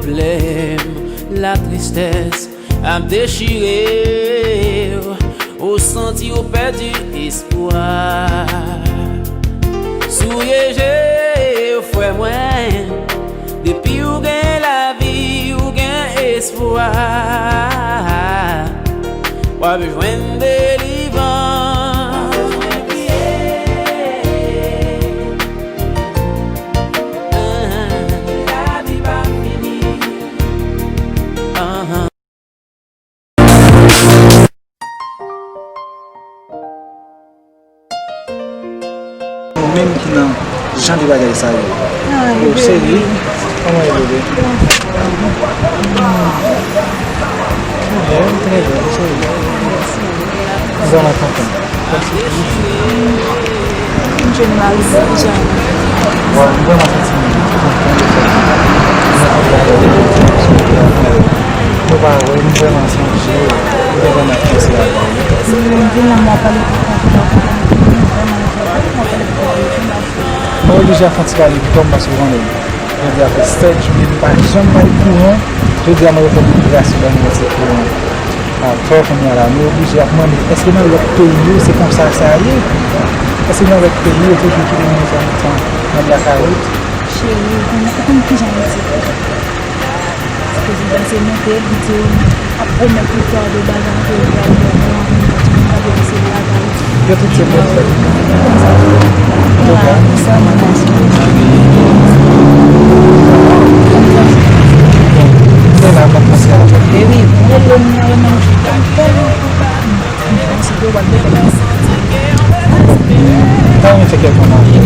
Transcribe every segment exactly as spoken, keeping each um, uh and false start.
Pwoblèm, latristès ap dechire w, ou santi w pèdi espwa. Souye je w, frè mwen, depi w gen lavi, w gen espwa. W ap jwenn delivrans. Lavi pa fini. Ou menm ki nan jan de bagay sa yo. Ay, oh, bebe. Seri, kòman e, bebe? Trè byen, trè byen, seri. M vrèman kontan. M jwenn mari m deja. Wa, m vrèman santi m kontan de fè nou pa wè, m vrèman sonje w, m te vrèman panse avè w. M vin la, m ap pale pou kont mwen, m vrèman, m vrèman, m vrèman, m vrèman. Mwen oblije ap fè yon ti pale pi fò paske w konnen jodi a fè sèt jou depi pa janm pa gen kouran. Jodi a mwen refè depi gras yo ban mwen ti kouran. Atò kounye a la, nou oblije ap mande, èske nan lòt peyi yo se konsa sa ye? Èske nan lòt peyi yo toujou kite moun sa lontan nan blakawout? Cheri, ou konn, ou konn kijan yo di. Prezidan se monte, li di w ap pwomèt li fè de bagay ke li pral fè pou anvi mèt, li pral fè se blakawout. Yo tout se blòf fèt. Konsa. Se la konsa. E wi, mwen menm, m panse ke w ap defann. M ta renmen fè kèk kòmantè.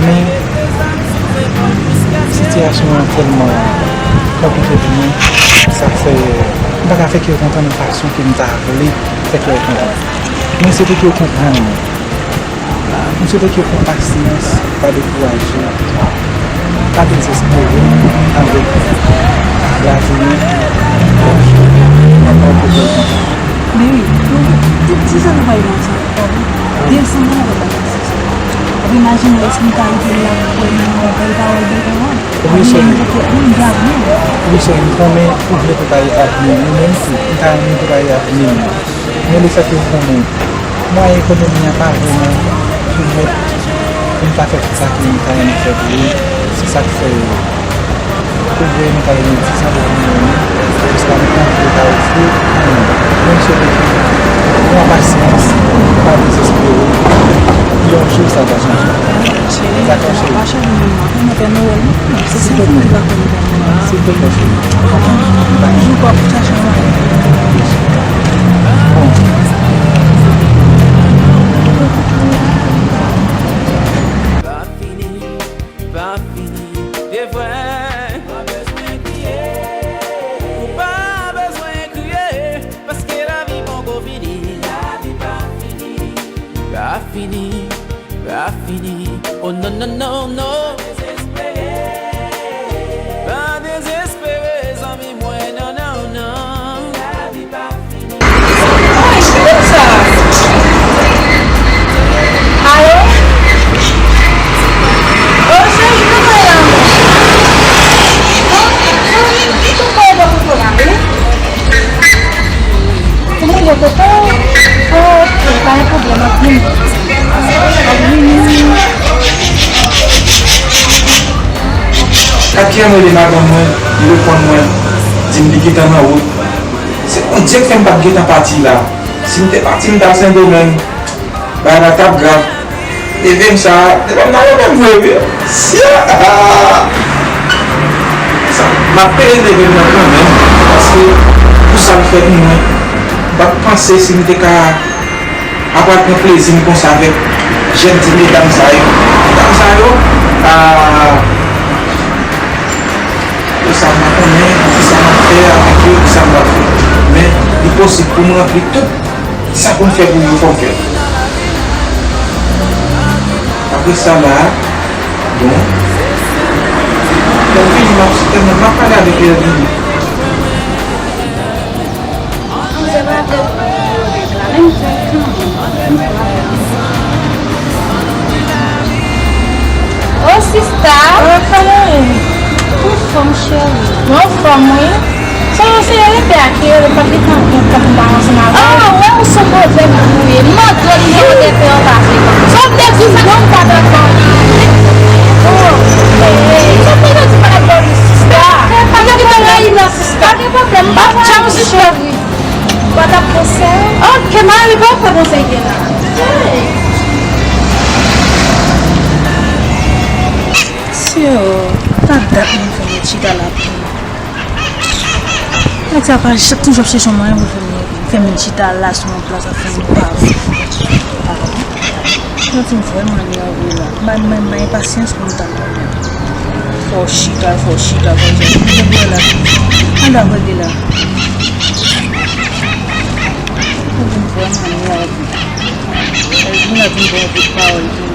Men, sitiyasyon an tèlman konplike pou mwen, sa fè m pa ka fè kè yo kontan nan fason ke m ta vle fè kè yo kontan. Mwen swete ke yo konprann mwen. Mwen swete ke yo pran pasyans, pa dekouraje, pa dezespere avèk lavi an. Men wi, nou, ti, ti sa nou pa yon ansanm. Desann nan wè bagay sa. W ap imajine èske m ka rive la pou wè yon bèl pawòl devan an? Wi, cheri. Wi, cheri, m konnen ou vle prepare avni w, mwen menm tou, m ta renmen prepare avni m. Men lefètke m konnen mwayen ekonomi an pa vrèman pèmèt pou m ta fè tout sa ke m ta renmen fè pou li, se sa k fè Ou voye nou pale nou di sa pou nou menm, jiska nou pa vle pa ofri anyen. Men m swete ke nou pran pasyans, pa dezespere. Yon jou sa va chanje. Dakò, cheri? Pa chanje menm nan. Pou mwen fè Nwèl, non? Se sèl moun ki pa konn fè Nwèl. Silvouplè, cheri. Toujou pa chache mwayen. Bon. Pa fini, pa fini, de vre. Pa bezwen kriye, ou pa bezwen kriye, paske lavi poko fini. Lavi pa fini, pa fini, pa fini. Oh non, non, non, non. Pa dezespere, pa dezespere, zanmi mwen, non, non, non. Lavi pa Alo? O, cheri, kòman w ye la, mwen? Bon, bon, li tou kòrèk bò kote w la, wi. Kòman w ye, Toto? O, ok, pa gen pwoblèm, m ap vini. M ap vini. Katriyèm rele madanm mwen, li reponn mwen, di m li gentan nan wout. Se Bondye k fè m pa t gentan pati la. Si m te pati, m t al Sendomeng, bagay la t ap grav. Leve m sa, leve m nan yo menm vre, wi. Sya! Sa, m ap peye leve m nan kanmenm, paske pou sa l fè pou mwen, m pa t panse si m te ka ap al pran plezi m konsa avèk jèn ti medam sa yo. Medam sa yo, a, yo sa m pa konnen, kisa m ap fè avèk yo, kisa m p ap fè. Men, li posib pou m ranpli tout sa pou m fè pou yo, fò m fè l. Apre sa la, bon, lè m vini, m ap sitèlman, m ap pale avèk yo, lè m vini. Oh, sista. Oh, kòman w ye? Anfòm, cheri. Kòm wi. Se yon seri de a ki rele m pa t gen tan pou m pa ansanm avè l. Ah, wè ou se yon move moun ou ye. M mande w nimewo de pè an pa vle ban m. Sa w vle di, sa w pa t ban m. Oh, eh, eh. Sa w vle di pa t ban m, sista? Pa gen pwoblèm. Pa gen pwoblèm. M pa janm sista. Ou pa t ap panse? Ok, m a rive, ou pa panse gen la. Hey. Sè, ta dat mwen fè mwen chita la pou mwen. Nèg sa pa ch-, toujou ap chèche yon mwayen pou fè mwen, fè mwen chita la sou yon plas ap fè mwen pale. Mwen fin vrèman nève la. M pa, m pa, m pa gen pasyans pou m tann mwen menm. Fò w chita, fò w chita, fò w chita. Mwen vin la. Ann dòmi la. Mwen vin vrèman nève. Mwen la vin gen yon bout pawòl pou mwen.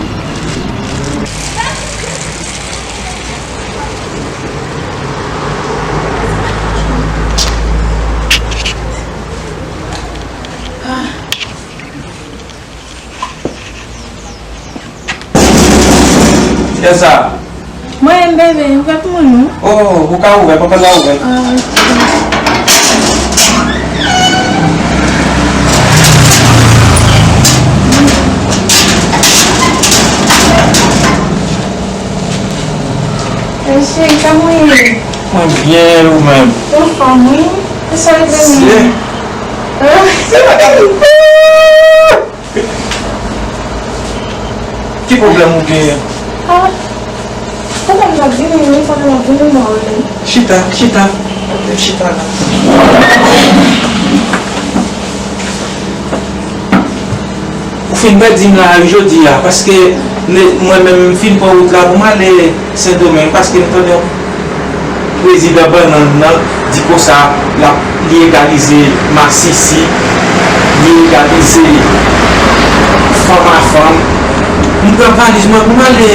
Kiyès sa? Mwen menm, bebe, ouvè pou mwen non. Oh, ou ka ouvè, papa la ouvè. Ah, ok. Hey, cheri, kòman w ye? Mwen byen, ou menm? Anfòm, wi. Kisa w vle menm? Se. Ah. Se pa gade. Ki pwoblèm ou genyen? Ah. Pwoblèm m ap vini, wi, pwoblèm m ap vini, mwen, wi. Chita, chita. Chita la. Ou fin pèdi m la jodi a, paske ne, mwen menm m fin pran wout la pou m ale Sendomeng, paske m tande yon prezidan bannann nan di konsa l ap, li egalize masisi, li egalize fanm a fanm. M pran valiz mwen pou m ale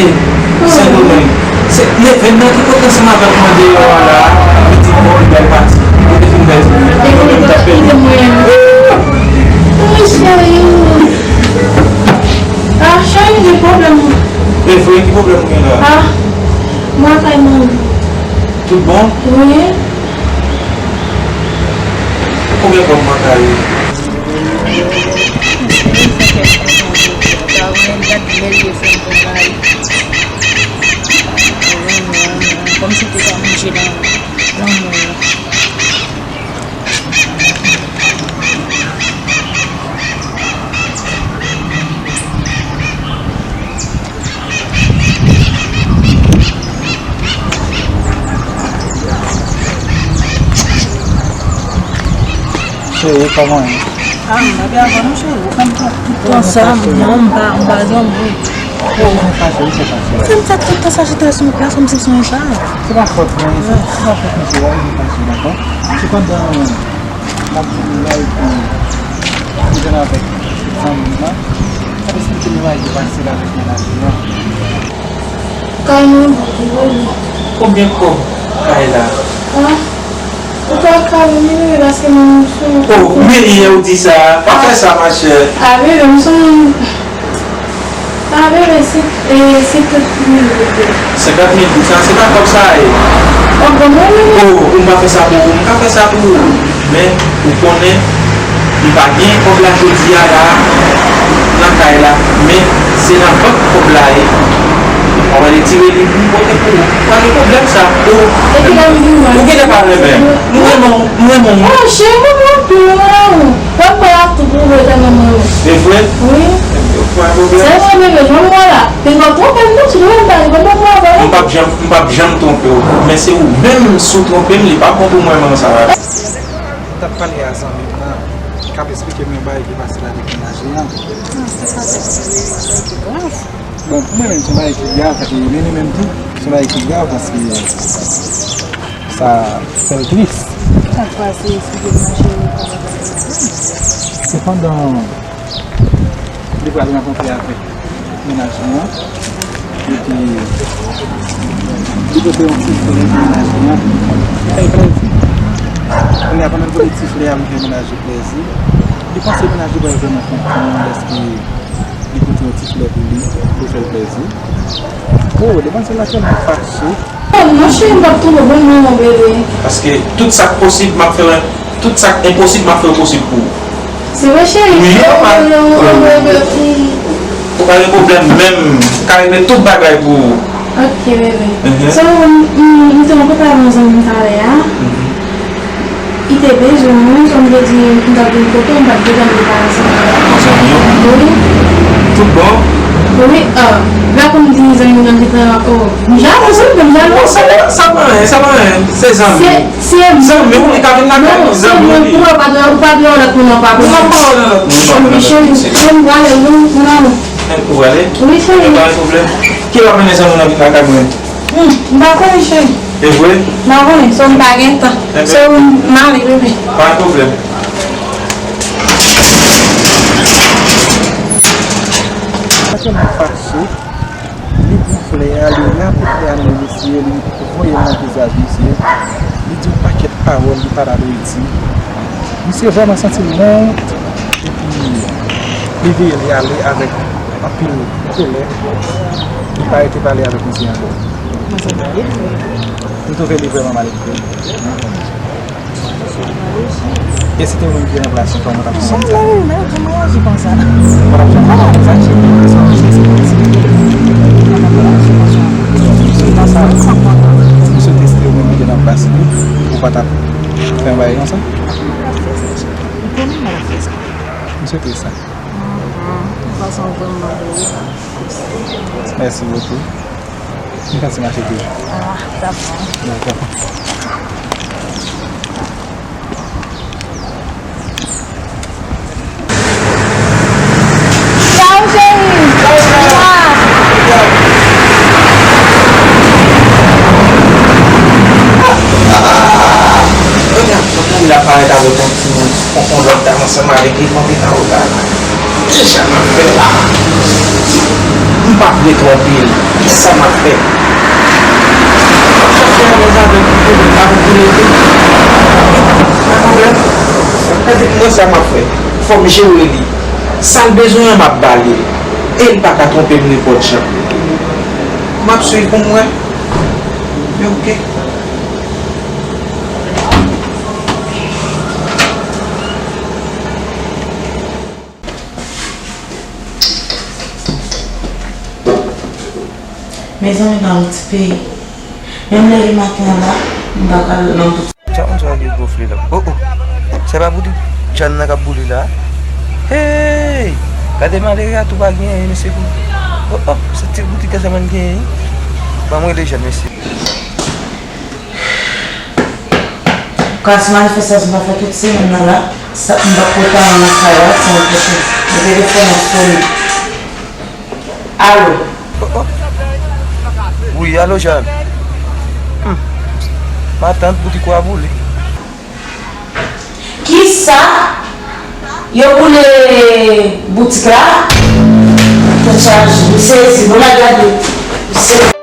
Sendomeng. Se Neven nan ki pote ansanm avèk mwen deyò a la, li di bon, li bèl pati. Li te fin bèl. Li te fin bèl. Wi, cheri. Ah, cheri, gen pwoblèm. E vre, ki pwoblèm ou gen la? Ah, mwen kay mwen. Tout bon? Wi. Konbyen kòb mwen kay? Kòmsi te ka manje nan lanmò. Cheri, kòman ye? Ah, m pa gen avan non, cheri. Ou konn tout tan sa, m pa, m pa janm. Ou fè fache, ou fè fache. Fè m sa tout tan sa, chita sou plas, kòmsi se yon sa. Se pa fòt mwen, se pa fòt misye, ou fè fache, dakò? Sepandan, m ap di nou la epi m jwenn avèk zanmi m nan, m ap esplike nou bagay ki pase la avèk mennaj li an. Kay mwen bon tou, bebe. Konbyen kòb kay la? An? Ou pa ka vini, bebe, paske mwen sou. Oh, men yè ou di sa. Pa fè sa, machè. A, bebe, m sou. A, bebe, se, e, senkant mil goud. Senkant mil goud, sa, se pa kòb sa ye. Ou konprann mwen, bebe? Oh, ou m pa fè sa pou ou, m ka fè sa pou ou. Men, ou konnen, m pa gen kòb la jodi a la, nan kay la, men se nan bank kòb la ye. Mwen retire li pou m pote pou ou. Pa gen pwoblèm sa. Ou, ou genlè pa renmen m. M renmen w, m renmen w. Oh, cheri, mwen, mwen, mwen, mwen, mwen, mwen, mwen, mwen, mwen, mwen, mwen. E vre? Wi. Pa gen pwoblèm. Se vre, bebe, mwen, mwen la. Te va twonpe m, non, ti mwen, mwen, mwen, mwen, mwen. M p ap janm, m p ap janm twonpe w. Men se ou menm, si w twonpe m, li p ap bon pou mwen, mwen, sa va. M t ap pale a zanmi m nan, k ap esplike m yon bagay ki pase la avèk mennaj li an. Ah, se pa tèt mwen, men yon bagay ki grav. Bon, pou mwen menm, se yon bagay ki grav, paske li menm tou, se yon bagay ki grav, paske sa fè l tris. Sa k pase, eksplike m, macheri, kòman bagay la ye? Sepandan, li pral rankontre avèk mennaj li an. Epi, li pote yon ti flè pou mennaj li an. Li fè l plèzi. Kounye a, pandan l pote ti flè a pou fè mennaj li plèzi, li panse mennaj li pral vrèman kontan lèske li pote yon ti flè pou li, pou fè l plèzi. Oh, demoiselle la tèlman fache. Non, non, cheri, m p ap tonbe, bon, non, bebe. Paske tout sa k posib, m ap fè, tout sa k enposib, m ap fè l posib pou ou. Se vre, cheri. Wi, m ap, ou pa gen pwoblèm menm. M ka regle tout bagay pou ou. Ok, bebe. Mhm. So, m, m, m te rankontre avèk yon zanmi m talè a. Mhm. Li te bezwen mwen, jan m te di, m t ap vin kote w, m pa t gentan vin pale ansanm avè w. Yon zanmi w? Wi. Tout bon? Wi, ah, m pa konn di zanmi m nan gentan, oh, m jalou, zanmi m nan jalou. Bon, sa pa, sa pa anyen, sa pa anyen. Se zanmi w. Se, se zanmi w, li ka vin lakay li, zanmi w li. Non, se mwen, ou pa dwe, ou pa dwe wè lòt moun nan pa pou mwen. Ou pa dwe wè lòt moun nan pa pou mwen. Cheri, cheri, m prale, non, non. Ou prale? Wi, cheri. Pa gen pwoblèm. Ki w ap mennen zanmi w nan vin lakay mwen? Hmm, m pa konnen, cheri. E vre? M pa konnen, so m pa gen tan. So, m ale, bebe. Pa gen pwoblèm. Sa tèlman fache, li pran flè a, li rape flè a nan men mesye, li voye l nan vizaj misye, li di yon pakèt pawòl li pa ta dwe di. Misye vrèman santi l wont, epi li vire li ale avèk anpil kolè, li pa rete pale avèk misye ankò. Li twouve li vrèman maledve. E si te ou menm ki ranplase w, kòman w t ap fè w? Mwen menm, mwen reyaji konsa. Ou t ap fè w konsa? M swete si te ou menm ki te nan plas li, ou pa t ap fè yon bagay konsa? M swete sa. Ou fason vrèman bèl. Mèsi bokou. M pase mache toujou. Ah, dakò. Dakò. Tchao, cheri. Tchao, tchao. Kounye a, kote li la parèt avèk yon timoun, yon, yon lòt dam ansanm avèk li, konbyen tan ou la? Kisa m ap fè la? M pa vle twonpe l. Kisa m ap fè? M ap chache alèz avè l pou konnen m pa pou konnen tou. Pa pwoblèm. Gade pou mwen sa m ap fè. Fò m jere li. Sa l bezwen an, m ap ba li l. E l pa ka twonpe m nenpòt jan. M ap swiv pou m wè. Men oke. Mezanmi, nan yon ti peyi. Menm leve maten an la, m pa pral nan tout. Sa konn sa li gonfle la. Oh, oh. Se pa boutik Jàn nan k ap boule la? Hey! Gade malere a tou pa gen anyen, mesye, pou. Oh, oh, se ti boutik la sèlman l genyen. Ban m rele Jàn, mesye. Kòm si manifestasyon pa fè tout semèn nan la, sa, m pa t kontan nan sa yo, sa m kontan. Mwen te telefone sone. Alo? Oh, oh. Wi, alo, Jàn. Hmm. Matant, boutik ou a boule. Kisa? Yo boule boutik la? Tèt chaje, m sezi, bon, al gade. M sezi.